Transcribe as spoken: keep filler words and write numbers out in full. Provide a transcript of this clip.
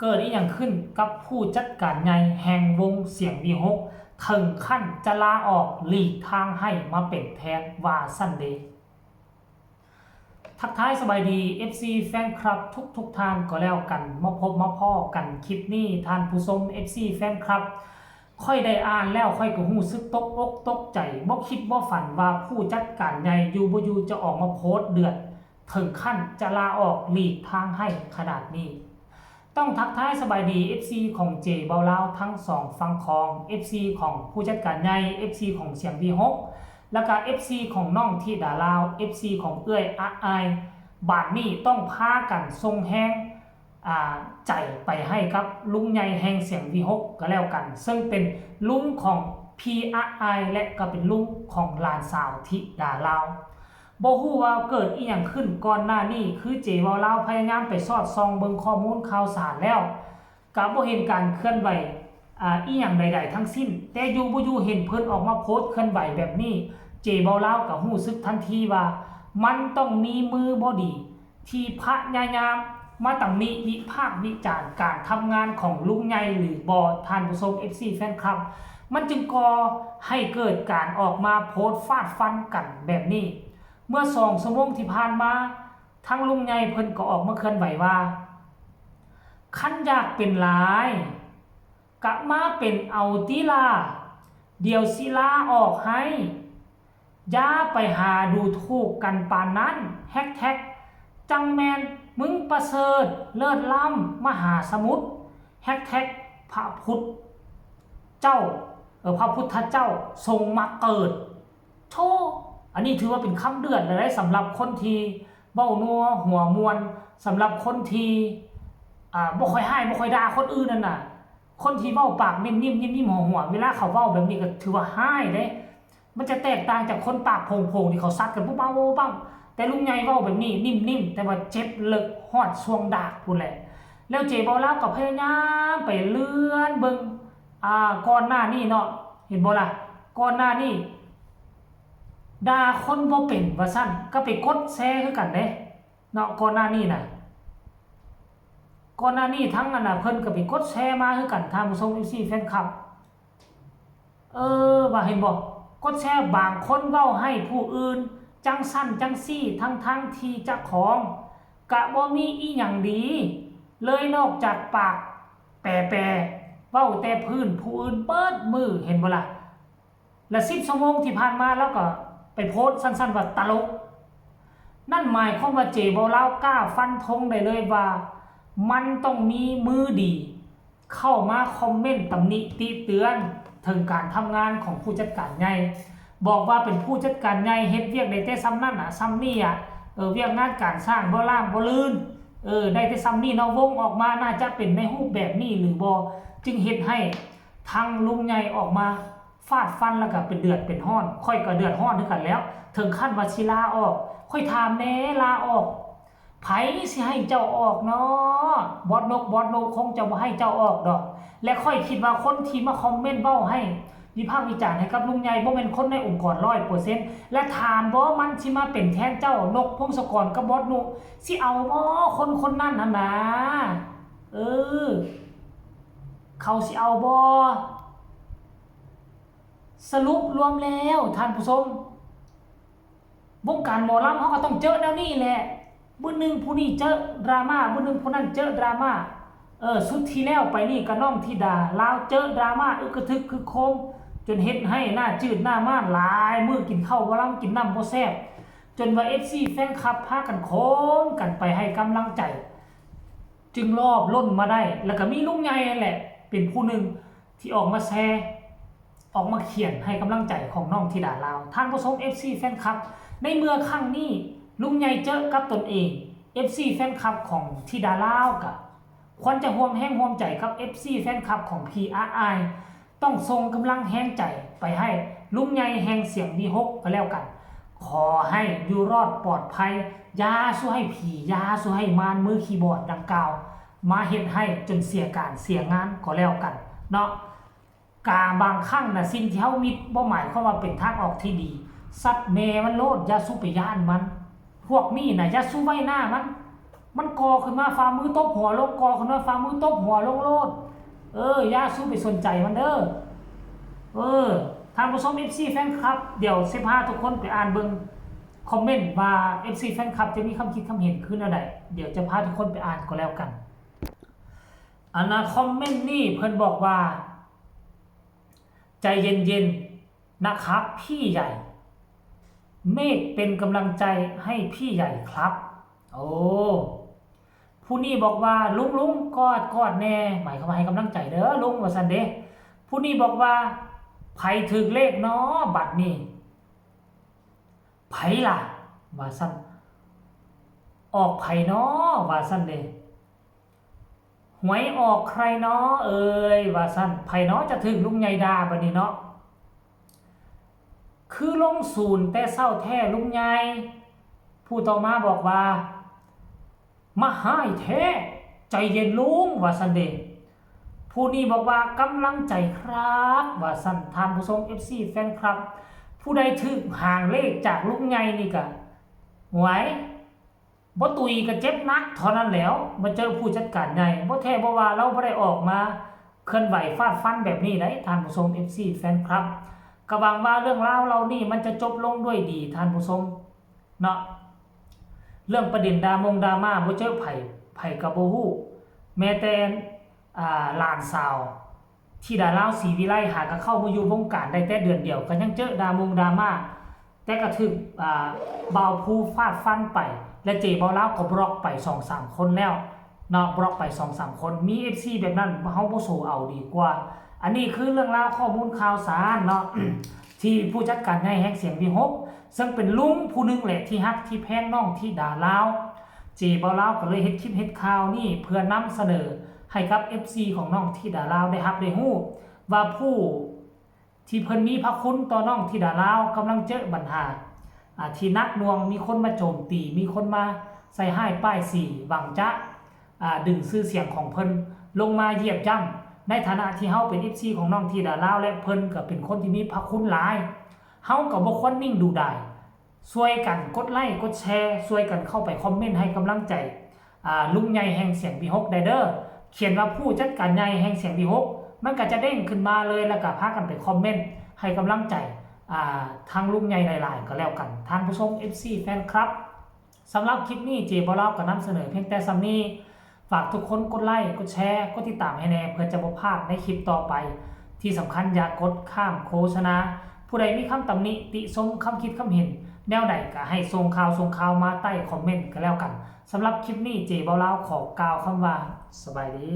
เกิดอีหยังขึ้นกับผู้จัดการใหญ่แห่งวงเสียงวีหก ถึงขั้นจะลาออกหลีกทางให้มาเป็นแทนว่าซั่นเดะ ทักทายสบายดี เอฟซี แฟนคลับทุกๆท่านก็แล้วกัน มาพบมาพ้อกันคลิปนี้ ท่านผู้ชม เอฟซี แฟนคลับ ข้อยได้อ่านแล้วข้อยก็รู้สึกตกอกตกใจ บ่คิดบ่ฝันว่าผู้จัดการใหญ่อยู่บ่อยู่จะออกมาโพสต์เดือด ถึงขั้นจะลาออกหลีกทางให้ขนาดนี้ ต้องทักทายสบายดี เอฟซี ของเจเบาลาวทั้งสองฝั่งของ เอฟซี ของผู้จัดการใหญ่ เอฟซี ของเสียงวีหก แล้วก็ เอฟซี ของน้องธิดาลาว เอฟซี ของเอื้อยอะอาย บาดนี้ต้องพากันส่งแฮง อ่า ใจไปให้กับลุงใหญ่แห่งเสียงวีหก ก็แล้วกัน ซึ่งเป็นลุงของพี่อะอาย และก็เป็นลุงของหลานสาวธิดาลาว บ่ฮู้ว่าเกิดอีหยังขึ้นก่อนหน้านี้ คือเจเบาลาวพยายามไปสอดส่องเบิ่งข้อมูลข่าวสารแล้ว ก็บ่เห็นการเคลื่อนไหว อ่า อีหยังใดๆทั้งสิ้น แต่อยู่บ่อยู่เห็นเพิ่นออกมาโพสต์เคลื่อนไหวแบบนี้ เจเบาลาวก็รู้สึกทันทีว่า มันต้องมีมือบ่ดี ที่พยายามมาตำหนิวิพากษ์วิจารณ์การทำงานของลุงใหญ่หรือบ่ ท่านผู้ชม เอฟซี แฟนคลับ มันจึงก่อให้เกิดการออกมาโพสต์ฟาดฟันกันแบบนี้ เมื่อสองชั่วโมงที่ผ่านมา ทางลุงใหญ่เพิ่นก็ออกมาเคลื่อนไหวว่า คันอยากเป็นหลาย กะมาเป็นเอาติล่า เดี๋ยวสิลาออกให้ อย่าไปหาดูถูกกันปานนั้น แฮชแท็ก จั่งแม่นมึงประเสริฐเลิศล้ำมหาสมุทร แฮชแท็ก พระพุทธเจ้า เออ พระพุทธเจ้าทรงมาเกิด โธ่ อันนี้ถือว่าเป็นคำเดือดเลยสำหรับคนที่เว้านัวหัวม่วน สำหรับคนที่ อ่า บ่ค่อยฮ้าย บ่ค่อยด่าคนอื่นนั่นน่ะ คนที่เว้าปากนิ่มๆ นิ่มๆ หัวๆ เวลาเขาเว้าแบบนี้ก็ถือว่าฮ้ายเด้ มันจะแตกต่างจากคนปากโผงๆ ที่เขาซัดกันปุ๊บปั๊บปุ๊บปั๊บ แต่ลุงใหญ่เว้าแบบนี้นิ่มๆ แต่ว่าเจ็บลึกฮอดซวงดากพู้นแหละ แล้วเจเบาลาวก็พยายามไปเลื่อนเบิ่ง อ่า ก่อนหน้านี้เนาะ เห็นบ่ล่ะ ก่อนหน้านี้ ด่าคนบ่เป็นว่าซั่น ก็ไปกดแชร์คือกันเด้ เนาะ ก่อนหน้านี้น่ะ ก่อนหน้านี้ทั้งอันน่ะ เพิ่นก็ไปกดแชร์มาคือกัน ท่านผู้ชม เอฟซี แฟนคลับ เออ ว่าเห็นบ่ กดแชร์ บางคนเว้าให้ผู้อื่นจั่งซั่นจั่งซี้ ทั้งๆที่เจ้าของกะบ่มีอีหยังดีเลย นอกจากปากแปรๆ เว้าแต่พื้นผู้อื่นเบิดมื้อ เห็นบ่ล่ะ และสิบชั่วโมงที่ผ่านมาลาวก็ไปโพสต์สั้นๆว่าตลก นั่นหมายความว่าเจเบาลาวกล้าฟันธงได้เลยว่า มันต้องมีมือดี เข้ามาคอมเมนต์ตำหนิติเตือนถึงการทำงานของผู้จัดการใหญ่ บอกว่าเป็นผู้จัดการใหญ่เฮ็ดเวียกได้แต่ซ่ำนั่นน่ะ ซ่ำนี่อ่ะ เออ เวียกงานการสร้างบ่ล่ามบ่ลื่น เออ ได้แต่ซ่ำนี่เนาะ วงออกมาน่าจะเป็นในรูปแบบนี้หรือบ่ จึงเฮ็ดให้ทางลุงใหญ่ออกมา ฟาดฟันแล้วก็เป็นเดือดเป็นฮ้อน ข้อยก็เดือดฮ้อนคือกันแล้ว ถึงขั้นว่าสิลาออก ข้อยถามแหน่ ลาออก ไผสิให้เจ้าออกเนาะ บอสนก บอสนกคงจะบ่ให้เจ้าออกดอก และข้อยคิดว่าคนที่มาคอมเมนต์เว้าให้วิพากษ์วิจารณ์ให้กับลุงใหญ่บ่แม่นคนในองค์กรร้อยเปอร์เซ็นต์ และถามบ่ มันสิมาเป็นแทนเจ้า นกพงศกรกับบอสนุ สิเอาบ่ คนคนนั้นหั่นนะ เออ เขาสิเอาบ่ สรุปรวมแล้วท่านผู้ชม วงการหมอลำเฮาก็ต้องเจอแนวนี้แหละ มื้อหนึ่งผู้นี้เจอดราม่า มื้อหนึ่งผู้นั้นเจอดราม่า เออ ชุดที่แล้วไปนี่ก็น้องธิดาลาวเจอดราม่าอึกกระทึกคึกโครม จนเฮ็ดให้หน้าจืดหน้าม่านหลายมื้อกินข้าวบ่ลำกินน้ำบ่แซ่บ จนว่า เอฟซี แฟนคลับพากันโค้งกันไปให้กำลังใจ จึงรอบล่นมาได้ แล้วก็มีลุงใหญ่นั่นแหละ เป็นผู้หนึ่งที่ออกมาแชร์ ออกมาเขียนให้กำลังใจของน้องธิดาลาว ท่านผู้ชม เอฟซี แฟนคลับ ในเมื่อครั้งนี้ลุงใหญ่เจอกับตนเอง เอฟซี แฟนคลับของธิดาลาวก็ควรจะร่วมแฮงร่วมใจกับ เอฟซี แฟนคลับของพี่อาอาย ต้องส่งกำลังแฮงใจไปให้ลุงใหญ่แห่งเสียงวีหกก็แล้วกัน ขอให้อยู่รอดปลอดภัย อย่าสู่ให้ผี อย่าสู่ให้มารมือคีย์บอร์ดดังกล่าว มาเฮ็ดให้จนเสียการเสียงานก็แล้วกันเนาะ กาบางครั้งน่ะ สิ่งที่เฮามิดบ่หมายความว่าเป็นทางออกที่ดี ซัดแม่มันโลด อย่าสู่ไปย้านมัน พวกนี้น่ะ อย่าสู่ไว้หน้ามัน มันก่อขึ้นมาฝ่ามือตบหัวลง ก่อขึ้นมาฝ่ามือตบหัวลงโลด เออ อย่าสู้ไปสนใจมันเด้อ เออ ท่านผู้ชม เอฟซี แฟนคลับ เดี๋ยวสิพาทุกคนไปอ่านเบิ่งคอมเมนต์ว่า เอฟซี แฟนคลับ จะมีความคิดความเห็นคือแนวใด เดี๋ยวจะพาทุกคนไปอ่านก็แล้วกัน อันนะคอมเมนต์นี่เพิ่นบอกว่า ใจเย็นๆนะครับพี่ใหญ่ เมฆเป็นกำลังใจให้พี่ใหญ่ครับ โอ้ ผู้นี้บอกว่า ลุงลุงกอดกอดแน่ หมายความว่าให้กำลังใจเด้อลุงว่าซั่นเด้ ผู้นี้บอกว่า ไผถืกเลขน้อบัดนี้ ไผล่ะ ว่าซั่น ออกไผน้อว่าซั่นเด้ หวยออกใครน้อเอ่ยว่าซั่น ไผน้อจะถืกลุงใหญ่ด่าบัดนี้เนาะ คือลงศูนย์แต่เช้าแท้ลุงใหญ่ ผู้ต่อมาบอกว่า มาฮ้ายแท้ ใจเย็นลุงว่าซั่นเด้ ผู้นี้บอกว่ากำลังใจครับว่าซั่น ท่านผู้ชม เอฟซี แฟนคลับ ผู้ใดถืกหางเลขจากลุงใหญ่นี่กะ หวย บ่ตุยก็เจ็บหนักเท่านั้นแหล้ว มาเจอผู้จัดการใหญ่ บ่แท้บ่ว่าลาวบ่ได้ออกมาเคลื่อนไหวฟาดฟันแบบนี้ได๋ ท่านผู้ชม เอฟซี แฟนคลับ ก็หวังว่าเรื่องราวเหล่านี้มันจะจบลงด้วยดี ท่านผู้ชม เนาะ เรื่องประเด็นดรามงดราม่า บ่เจอไผ ไผก็บ่ฮู้ แม้แต่ อ่า หลานสาว ธิดาลาว ศรีวิไล หาก็เข้ามาอยู่วงการได้แต่เดือนเดียว ก็ยังเจอดรามงดราม่า แต่ก็ถืก อ่า บ่าวภูฟาดฟันไป และเจบ่าวลาวก็บล็อกไปสองสามคนแล้วเนาะ บล็อกไปสองสามคน มี เอฟซี แบบนั้น เฮาบ่สู้เอาดีกว่า อันนี้คือเรื่องราวข้อมูลข่าวสารเนาะ ที่ผู้จัดการใหญ่แห่งเสียงวิหก ซึ่งเป็นลุงผู้หนึ่งแหละที่ฮักที่แพงน้องธิดาลาว เจบ่าวลาวก็เลยเฮ็ดคลิปเฮ็ดข่าวนี่เพื่อนำเสนอให้กับ เอฟซี ของน้องธิดาลาวได้ฮับได้ฮู้ ว่าผู้ที่เพิ่นมีพระคุณต่อน้องธิดาลาวกำลังเจอปัญหา อ่า ที่หนักหน่วง มีคนมาโจมตี มีคนมาใส่ร้ายป้ายสี หวังจะ อ่า ดึงชื่อเสียงของเพิ่นลงมาเหยียบย่ำ ในฐานะที่เฮาเป็น เอฟซี ของน้องธิดาลาว และเพิ่นก็เป็นคนที่มีพระคุณหลาย เฮาก็บ่ควรนิ่งดูดาย ช่วยกันกดไลค์กดแชร์ ช่วยกันเข้าไปคอมเมนต์ให้กำลังใจ อ่า ลุงใหญ่แห่งเสียงวิหกได้เด้อ เขียนว่าผู้จัดการใหญ่แห่งเสียงวิหก มันก็จะเด้งขึ้นมาเลย แล้วก็พากันไปคอมเมนต์ให้กำลังใจ อ่า ทางลุงใหญ่หลายๆ ก็แล้วกัน ท่านผู้ชม เอฟซี แฟนคลับ สำหรับคลิปนี้เจบ่าวลาวก็นำเสนอเพียงแต่ส่ำนี้ ฝากทุกคนกดไลค์กดแชร์ กดติดตามให้แน่ เพื่อจะบ่พลาดในคลิปต่อไป ที่สำคัญอย่ากดข้ามโฆษณา ผู้ใดมีคำตำหนิติชม คำคิดคำเห็นแนวใดก็ให้ส่งข่าวส่งข่าวมาใต้คอมเมนต์ก็แล้วกัน สำหรับคลิปนี้เจบ่าวลาวขอกล่าวคำว่าสบายดี